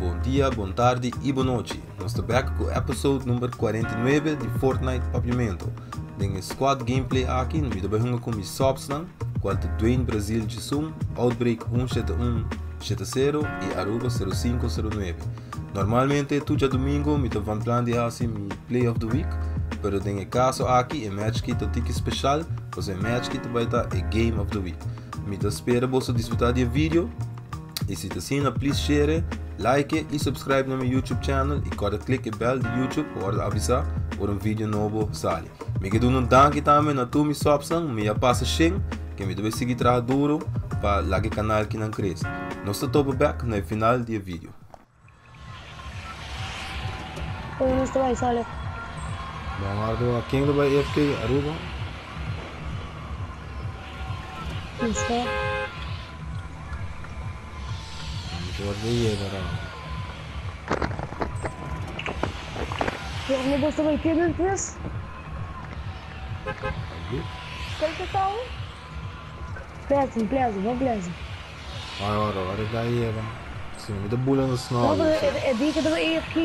Bon dia, bon tardi y bon nochi. Nos ta back cu episode number 49 di Fortnite Papiamento. Den e squad gameplay aki, mi ta bay hunga cu mi subsnan, cual ta Dwayne Brazil Jesum, Outbreak 17170 y Aruba 0509. Normalmente tur djadomingo mi ta van plan di haci mi play of the week, pero den e caso aki e match ki ta tiki special, pasobra e match ki ta bay ta e game of the week. Mi ta spera boso disfruta di e video y si ta asina please share, like y subscribe na mi YouTube channel y corda click e bell di YouTube pa wordo avisa ora un video nobo sali. Mi ke duna un danki tambe na tur mi subsnan, mi a pasa shen ke mi ta bay sigui traha duro pa laga e canal kinan crece. Nos ta topa bek na e final di e video. Ora nos ta bai sale. Bon Aruba, ken ta bai FK Aruba? No sa. Mi por de yega ra. Por no boso bai kende tres? Abi. Kel ki ta un? Pleasant, pleasant, bon pleasant. Ora, ora, ora ta yega. Si mi ta bula na No, snow. pero e, e di que ta bai AFK.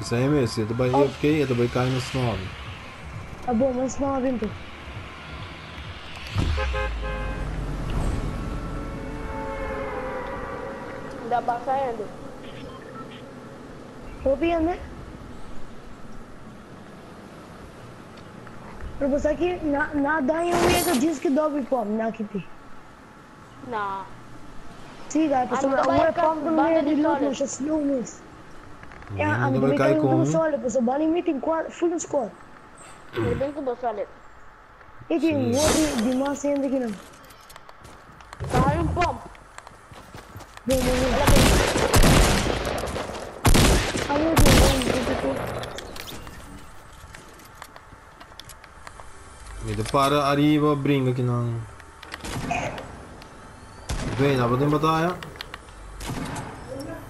Esei mes, si e ta bai Oh. AFK, e ta bai kai na snow. Ta bon, mas snow bintu. Da basa hende. Hopi hende. Pero bo sa ki na na daña un wega djis ki dobi pom na kiti. Na. Si guy Ami pasobra ta bai awor e kas pom ta banda medio di di loot solid. masha slow mes. Ya Mi ami ta ta bai bai kai kai hunto ku ku solid pasobra bani mi tin kua full squad. Mi bin ku bo solid. I tin Si. hopi di mas hende ki nan. Ta hay un pom. Bon bon bon. Ela bin. Ami tin bon bon bon. Mi ta para ariba bringa kinan. Dwayne, abo den bataya?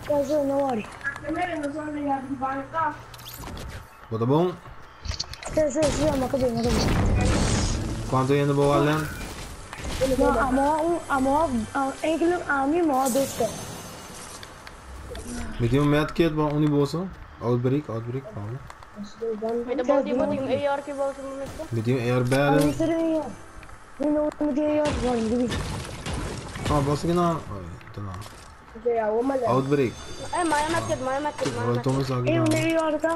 Kazo, no worry. Bo ta bon? Si, si, si, amo ka bin, amo ka bin. Cuanto hende bo wak len? No, amo un, amo enkele ami mo dos ka. Mi tin un medkit pa un di boso. Outbreak, outbreak, vamos. Mi ta bou di bo tin un AR ki bou su momento. Mi tin un AR better. Mi tin un AR. Mi tin un AR, sorry, mi tin. Ah, boso ki nan. Ay, ta nan. Outbreak. Eh, maya medkit, maya medkit, maya Wel medkit. toma esaki Ey, un nan. AR ta.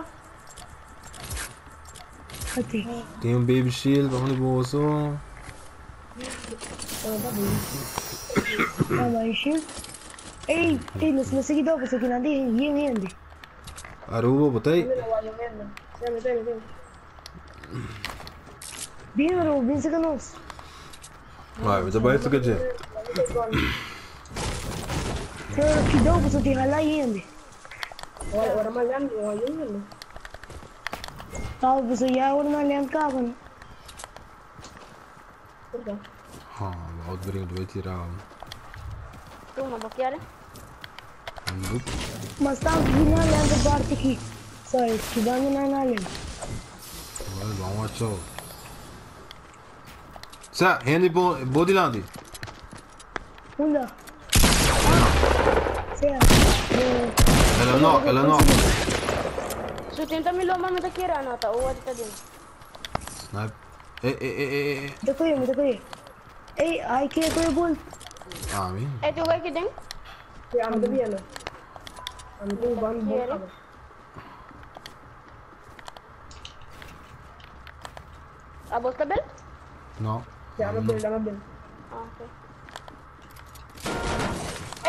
Ati. Tin un baby shield pa un di boso. Ah, baby shield. Ey, ey, nos mester kita pasobra kinan tin yen hende. Aruba bo ta ey. Bin Aruba, bin saka nos. Vai, mi ta bai saka dje. Pero kidou pasobra tin hala hende. Tau pasobra ya ora nan lent kaba no. Ha, outbreak dwe tirado. Tuma, bo kier? Nope. Mas tanto di na lenta parti aki. Sorry, ki banda na na lenta. Well, vamos watch out. Sa, hende bo, bo dilanti. Unda? Sea. Ela knock, ela knock. Su tinta mi loma mi ta kier anota, o wat ta din. Snipe. Eh, eh, eh, eh, eh. Mi ta kohe, mi ta kohe. Ey, ai ke kohe bol. Ah, mi. E tu gai ki den? Sí, ami ta biendo. Ami ta ban bon Kier. kaba. Abos ta bel? No. Sí, ami bel, ami bel. Ah, okay.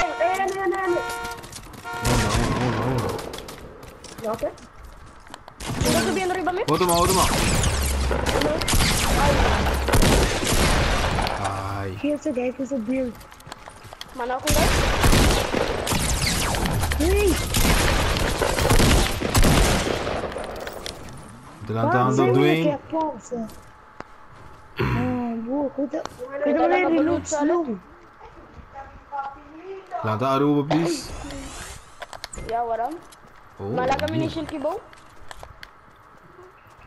Ey, ey, ey, ey, ey. Onda, onda, onda, onda. No, okay. Está subiendo riba mi? Otro más, otro más. Ay. Hier is guy is op build. Maar nou komt dat? Nee. Adelantando Dwayne. Ah, boa. Cuida. Cuida reload slow. Lanta Aruba, please. Ja, waarom? Oh, Maar laat me niet hier. shilky bow.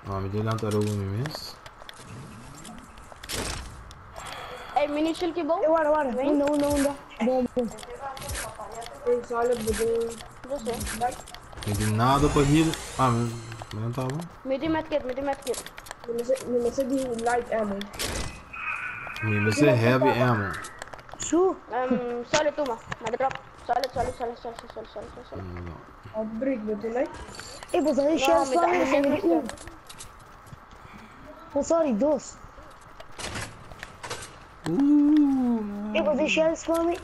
Ah, mi lanta Aruba mi mes. Hey, mini shilky bow. Eh, guarda, guarda. Unda, unda, unda. Bom, bom. Ei, sale bo Eu sei. Like, Não tem nada para heal. Ah, mas não tava. Mi tin medkit, mi tin medkit. Mi mester di light ammo. Mi mester heavy ammo. Su. Solid, tuma. M'a drop. Solid, solid, solid, solid, solid, solid, solid, solid. Outbreak, bo tin light? Ei, bo sa No, shells mi pa ta mi, mi mi mester. un. Oh, sorry, dos. Ei, bo tin shells pa mi?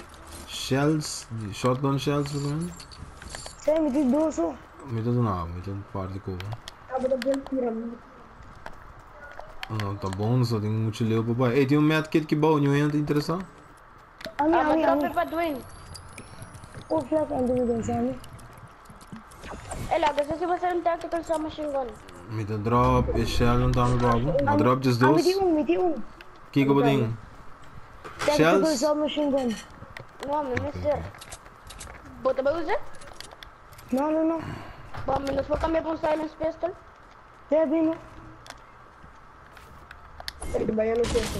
Shells, shotgun shells, pelo Si, mi tin dos. Oh. Mi ta duna, mi ta parti ku. Ah, bo ta build piramide. No, ta bon, so tin muchu leu pa bai. Ei, tin un medkit aki bou, ningun hende interesá? Ami, Ah, ami, drop ami. e pa Dwayne. Oh, flag, ando mi den ami. Ela, gusto si basta un tactical submachine gun. Mi ta drop e shell nan tambe pa bo. Mi drop just Ah, mi dos. tin un, mi tin un. Kiko bo tin? Tactical Shells? submachine gun. No, mi mester. Bo ta bai usa? No. Bon, mi nos por kambia pa un silence pistol. Debi, no. Ei, bai no tempo.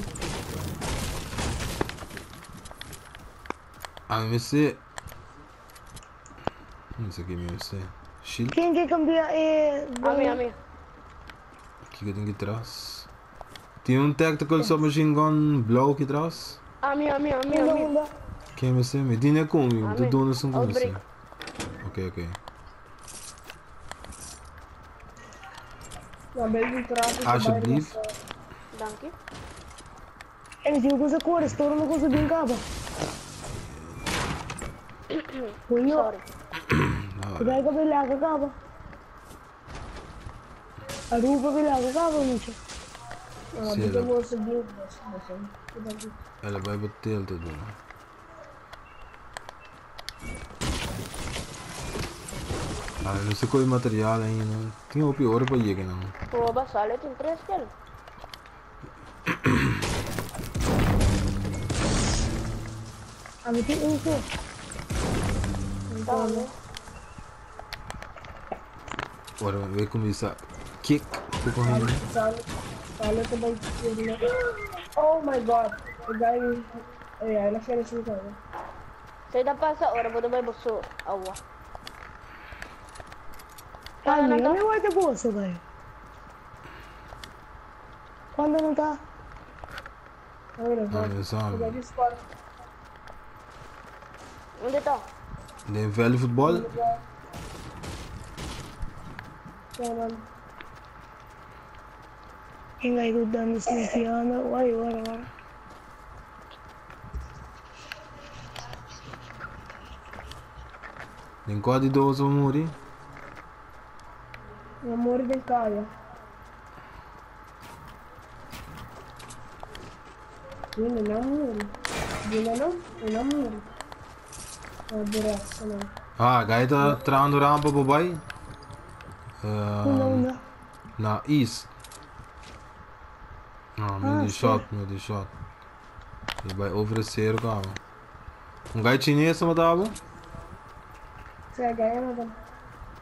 Ah, mi mester. No sei ki mi mester. Shield? Ken ke kambia e? Ami, ami. Kiko tin aki tras? Tin un tactical submachine gun blou aki tras? Ami, ami, ami, Unda, ami. unda? Ken mester? Mi tin ku mi, mi Ami. duna esun ku Outbreak. mester. Ok. Na building tras. Alsjeblieft. Danki. Ei, mi tin ku kore, storm ku bin kaba. Coño, Sorry. bai ka bilaga kaba. Aruba bilaga kaba, mucho. Ah, Sim, bo ela- ta build. El a bai pa Tilted, bro. Ah, no sei qual material ainda. Tin hopi ora pa yega, no. Proba, sale, tin tres kill. Ami tin un so. Tama. Ora, bai kuminsá kick ku hende. Sale, sale ta bai. Oh my God. E guy, ei, el a finish mi kaba. Sa da pasa, ora bo bai boso. Awa. Ai, Ano mi to? no guarda boso, gai. Kuantu nan ta? Oh, no, Ah, mi E guy sabe. di squad. Unda ta? Den veld futbòl? Yeah, man. Hinga ku dando sneaky anda. Wai, wara, wara. Den kua di dos a muri? Mi muri den kaya. Dina no muri. Dina no, no muri. Ah, direct, no. Ah, guy ta trahando rampa pa bai. Unda, unda? Na east. No, mi Ah, di si. shot, mi di shot. E bai over e kaba. Un guy chines a mata bo? Si, guy no ta.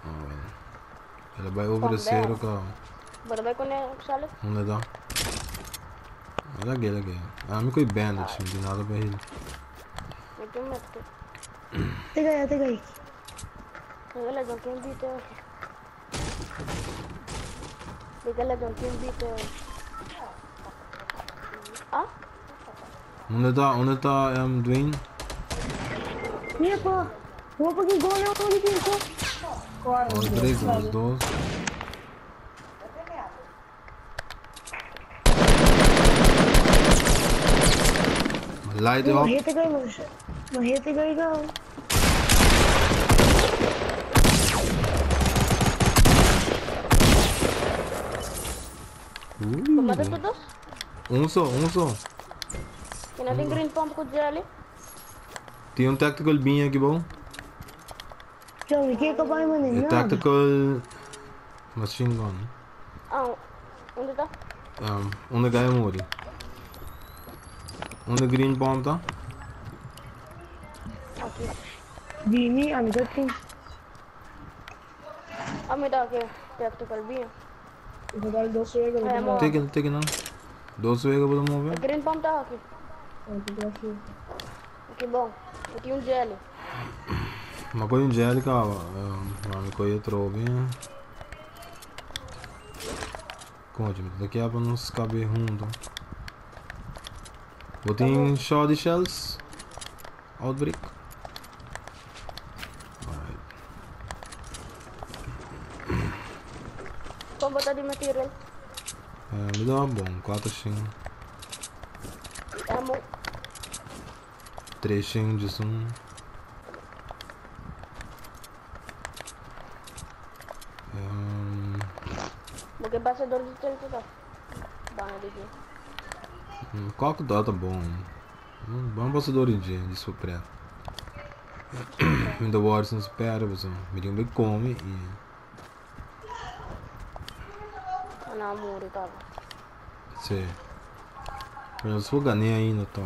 Ah, bueno. El a bai over Van e sero there. kaba. Bo ta bai kuné, sale? Unda ta? Lag'é, lag'é. Ah, mi kue bandage, no tin nada pa heal. Mi tin medkit. Teka aí, teka aí. Nagala dyan, kim dito. Nagala dyan, kim dito. Ah? Unda ta, unda ta, Dwayne? Epa, vou pa ki gol na di pinko. Os três, os dois. Light up. Mahete gai, mahete gai ka. Mata tur dos? Un so, un so. Kaya natin green pump ko jelly. Tin un tactical beam aki bou. Johnny, que que vai mané? E tactical machine gun. Ah, unda ta? Unda guy a muri. Unda green bomb ta? Aki. Dini, ami ta tin. Ami ta aki, tactical beam. Total dos wega. Ay, mo. Take it, take it now. Dos wega bo move. Green pump ta aki. Aki. Aki bom. Aki un jelly. Ma coi un gel cava, ma mi coi trovi. Conte, mi daqui a nos cabe junto. Botin shot shells. Outbreak. Alright. Como botar de material? Me dá bom, 4 5. Ammo. 3 5 de 1. Porque passa dor de telha tá. Bom, de Qual que dá tá bom. Bom passador de surpresa. Me dá war não espera, você me deu um come e Namoro tava. Sim. Mas eu sou ganhei ainda, tá.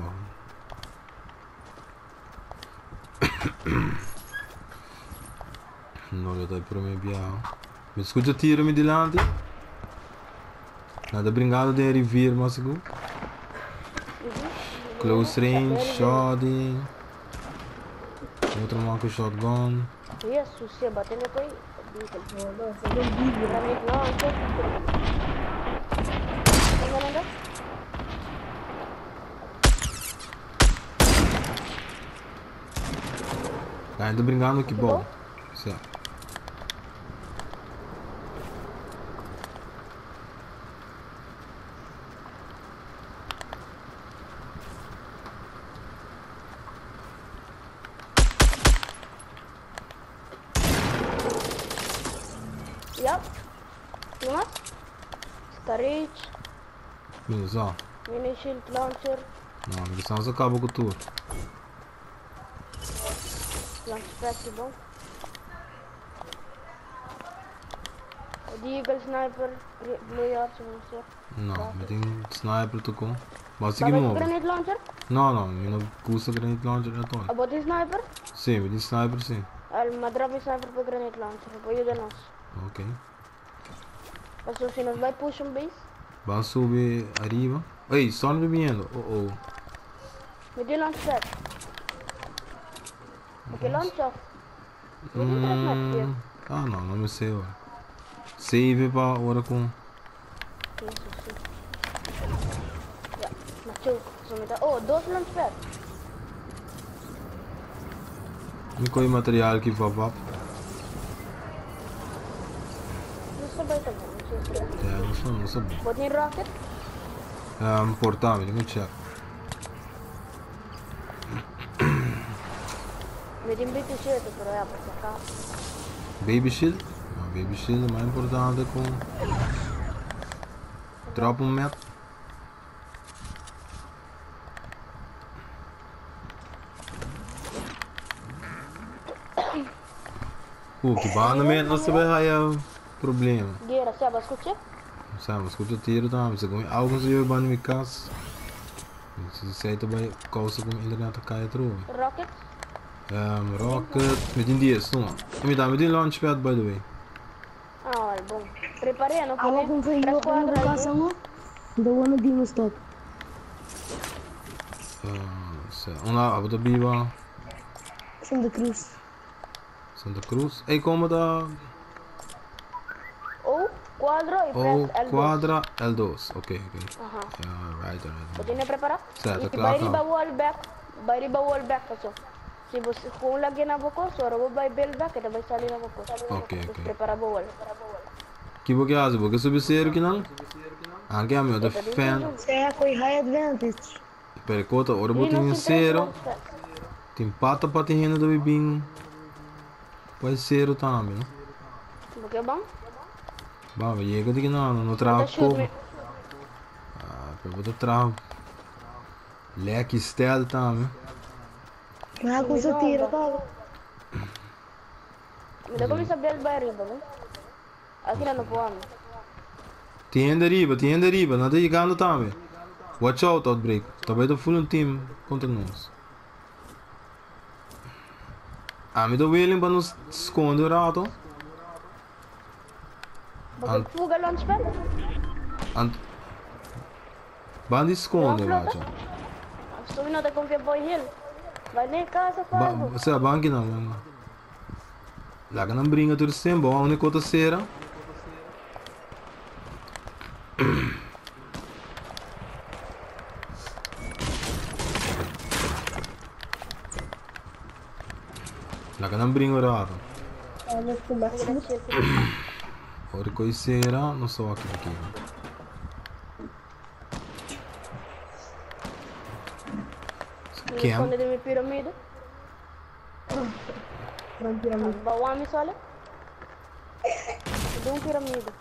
Não, eu tô por me biar. Me escuta tiro me dilante. Nada brincando de revir, mas seguro. Close range, shot. Outro man com shotgun. Isso, se batendo com Nossa, eu vi. Tá ainda brincando que bom. Certo. Yep. Uma? Scarage. Beleza. Mini shield launcher. Não, a missão acaba com o tour. Launch pad que bom. Deagle sniper, blue yard, não. Não, mas tem sniper tocou. Mas que move. Grenade launcher? Não, não, eu não custa grenade launcher at all. A body sniper? Sim, mas tem sniper sim. Ma drop sniper para grenade launcher, vou ajudar nós. Ok. Passou se nós vai push um base. Vai subir arriba. Ei, só não vindo. Oh oh. Me deu launch pad. Ok, launch off. Me deu. Ah não, não me sei. Save para hora com. Isso, sim. Oh, dois launch pad. Me coi material que vai vap. É, não sei. Botinho rocket? É, importante, não check. Me tem baby shield, pero é por acá. Baby shield? Não, baby shield é mais importante com. Drop um map. Que banda mesmo, não se vai aí problema. Guerra, sabe, escuta? Sabe, escuta tiro também, você come algo se eu bando em casa. Se você também causa com internet cai true. Rocket? Rocket, me tem 10, não. Me dá, me tem launchpad by the way. Ah, é bom. Preparei, não foi? Algo foi eu no casa, não? Da one de stop. Uma Abu Dhabi, Santa Cruz. Santa Cruz. Ei, como da O quadro e O press L2. Quadra L2. Ok, ok. Aham. Yeah, right, right. Você preparado? Certo, e claro. Vai wall back, vai wall back passou. Se você com lagi na boca, só vai build back, então vai sair na boca. Ok, ok. Prepara a wall. Que você faz? Você subir zero que não? Anche a mim, defend. É, com high advantage. Per conta, ora botin zero. Tem pata para terreno do bibinho. Pode ser também, não? Porque é bom? Bom, chega de que não, não trago como. Ah, pero vou trago. Leque stel também. Não, com seu tiro, tá? Me dá como saber o bairro, bom? Aqui não podemos. Tem arriba, não tá chegando também. Watch out, Outbreak. Talvez do full team contra nós. Ah, me dou willing para nos esconder rato. Fuga launchpad? Bandi esconde, macho. Estou não te confia boy hill. Vai nem casa, fala. Você é banco não, mano. Laga nan bringa tur tempo, a único ta sera. Laga nan bringa rato. Sale ku Maximus. Ora coi sera, non so aqui aqui. Cam. Esconde de mi piramide. Tranquilamente. Bawa mi sole. De un piramide.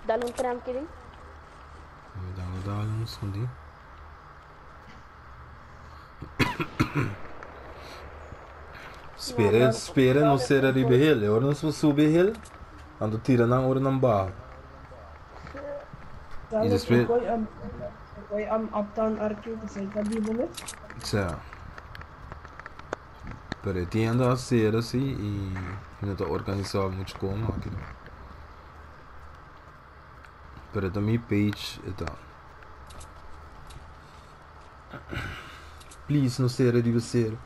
Dale un tram kidding. Mi dá dar um segundinho. Espera, espera, não ser arriba hill. Ora não se sube hill. Ando tira não, ora não barra. Sale después- koi am koi am Uptown Arcade, sei ka bibo met. Cioè. Pero tiende a ser assim e não está organizado muito como aqui. Pero também page e tal. Please, não ser arriba ser.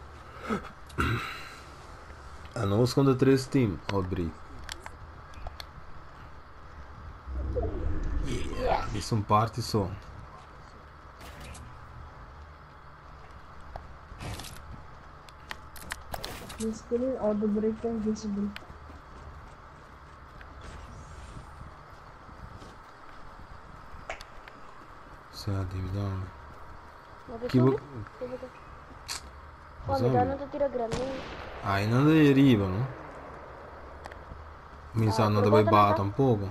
A nós contra três team outbreak. Yeah, isso é um parte só. Basically, all the break and visible. Sa, dividão. Não Que bo- Oh, mi dá não te tira grande. Ai, não deriva, não? Mi sa non deve ba tampoco.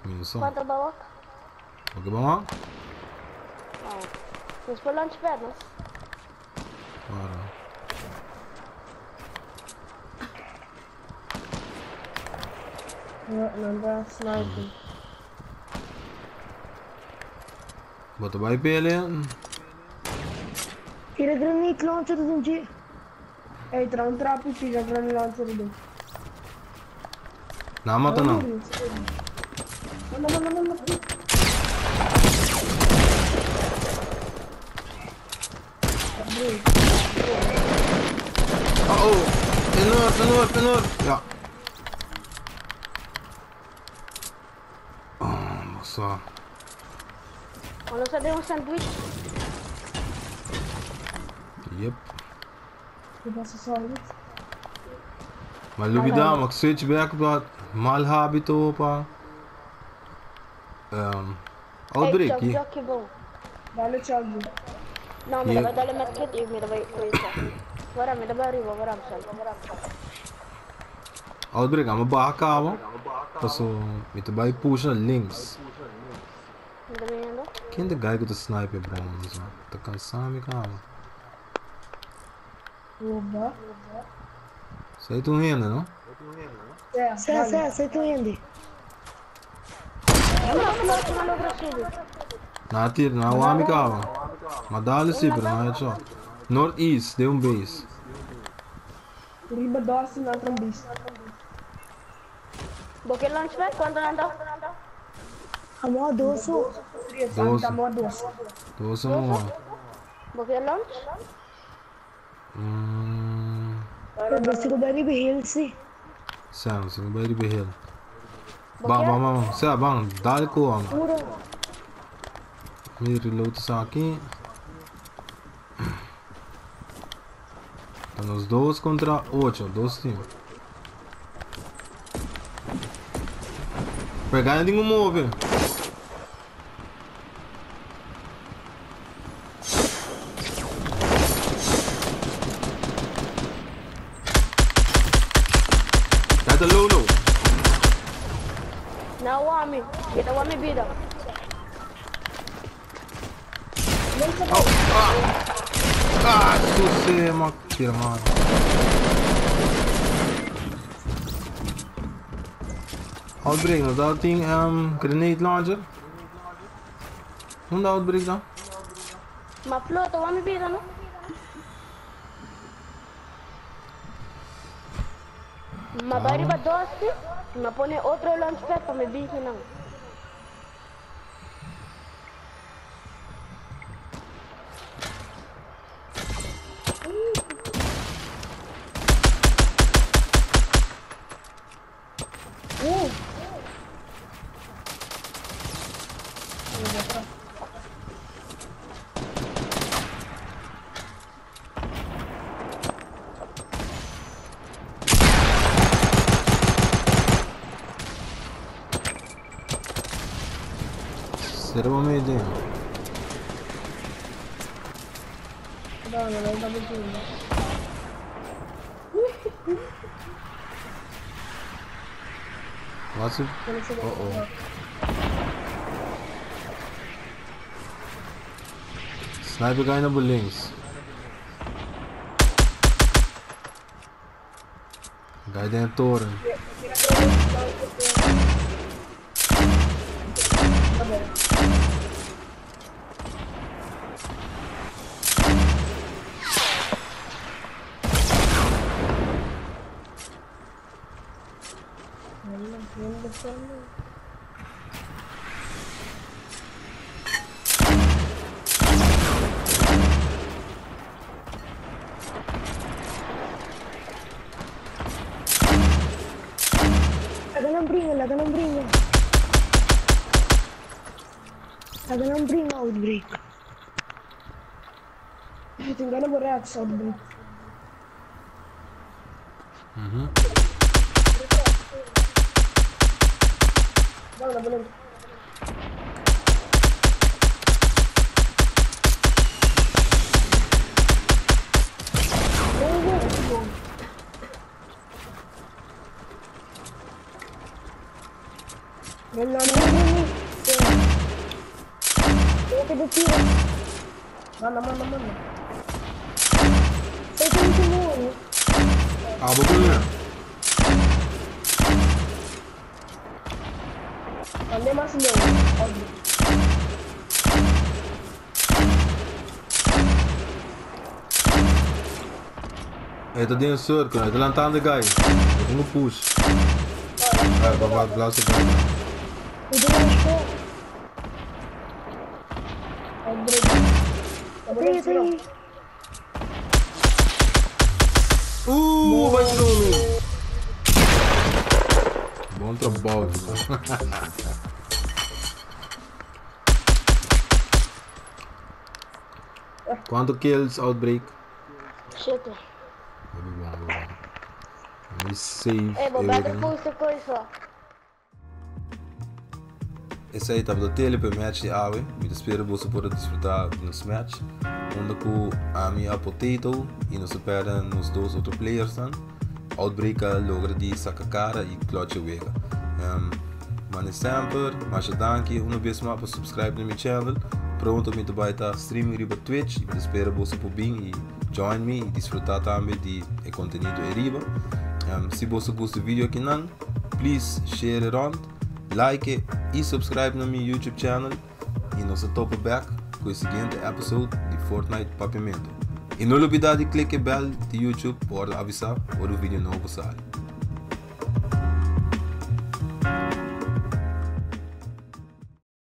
Mi non so. Quanto bawa? Ok, vamos? Ah. Nos por lunch pad, no? Guarda. Ja, nanda sniper. Bota vai pele. Tira grenade launcher din G. Hey, tra un trappo tira granny launcher do. Na mata não. No, no, no, no, no. Oh, oh. Enorm, enorm, enorm. Ja. Oh, nossa. Ono sa de un sandwich. Yep. Che posso solid? Ma lui dà, ma switch back pa mal habito pa. Outbreak. Hey, Yeah. joke, joke bom. Dale charge. No, mi Yeah. dava dale medkit e mi dava questo. Ora mi dava arrivo, ora mi salvo. Outbreak, ama ba cava. Passo, mi te vai push na links. Mi dava indo. Quem the guy with the sniper bro? Tá cansado, mi cara. Oba. Sei tu renda, não? É, Sa, sa, sei tu indi. No, no, no logra subir. Na tira, na o ami cava. Ma dale sì, però non è ciò. Northeast, de un base. Riba Dawson na trombista. Boke lunch pad quanto nanda? Amo doso. Doce. Amor doce. Doce no. Boke lunch? Basta ko bari behel si. Sam, se não vai ribe hill. Bam, bam, bam. Sa, bam, dale ko am. Mi reload sa aqui. Estamos 2 contra 8, dois team. Pegar nenhum move. That's a low low. Na wami. Kita wami bida. Ah, susse, ma tira mano. Outbreak, nou dat ding, grenade launcher. Hoe de outbreak dan? Ma flota wami bida no? Ma vai riba doce, ma pone outro lunch pad pa me binki não. Será bo medio. No, no, no, no, no. What's it? Uh oh. Sniper guy na links. Guy den toren. Laga nan bringa, laga nan bringa. Laga nan bringa, Outbreak. Tin gana bo rechts, Outbreak. No, no, no. No, no, no, no. Tengo que tiro. Manda, manda, manda. Sei que não. Ah, bo. Mande mas low. Outbreak. Ito din yung circle. Ito lang tanda guy. Ito mo push. Ay, baba, blast it. Ito lang siya. Outbreak. Ito, ito. Vai nome. Bom trabalho. Quanto kills Outbreak? 7. Bom, bom. Let me save. Eh, bo better post coisa. Esse aí estava tele para match de awe. Me espero você poder desfrutar nos match. Onde com a minha potato e nos supera nos dois outros players dan. Outbreak logra de saca cara e clutch wega. Mane sempre, mas danke, uma vez mais para subscribe no meu channel. Pronto, me vai estar streaming riba Twitch. E espero você por bem e join me e desfrutar também de e conteúdo riba. Se você gosta do vídeo aqui não, please share it on, like it e subscribe no meu YouTube channel. E nos topo back com o seguinte episode de Fortnite Papiamento. E não olvida de clicar bell de YouTube para avisar quando o vídeo novo sai.